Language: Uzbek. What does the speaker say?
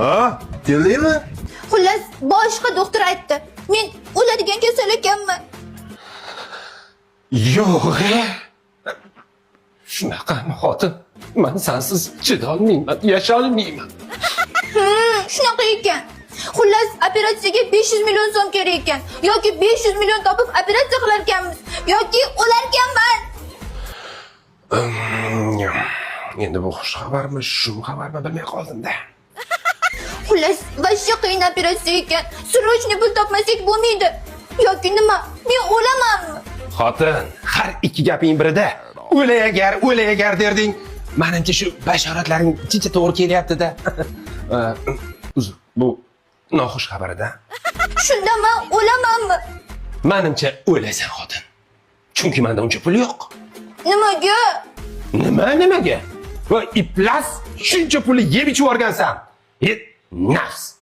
Ha, keldingmi? Xullas, boshqa doktor aytdi. Men o'ladigan kasal ekanman. Yo'q, e. Shunaqami, xotin? Man sensiz chidolmayman, yasholmayman. Shunaqa ekan. Xullas, operatsiyaga 500 million so'm kerak ekan. Yoki 500 million topib operatsiya qilar ekanmiz, yoki o'larkanman. Endi bu xush xabarmi, shum xabarmi, bilmay qoldim-da. Xullas, вообще qiyin operatsiya ekan. Срочно pul topmasak bo'lmaydi. Yoki nima? Men o'lamanmi? Xotin, har ikki gaping birida o'lay agar, o'lay agar derding. Manimcha, shu bashoratlaring chicha to'g'ri kelyapti-da. Uzr, bu noxush xabar-da. Shunda men o'lamanmi? Manimcha, o'lasan, xotin. Chunki menda uncha pul yo'q. Nimaga? Nima nimaga? Va iflas, shuncha pulni yeb ichib yuborgansan. E, nafs.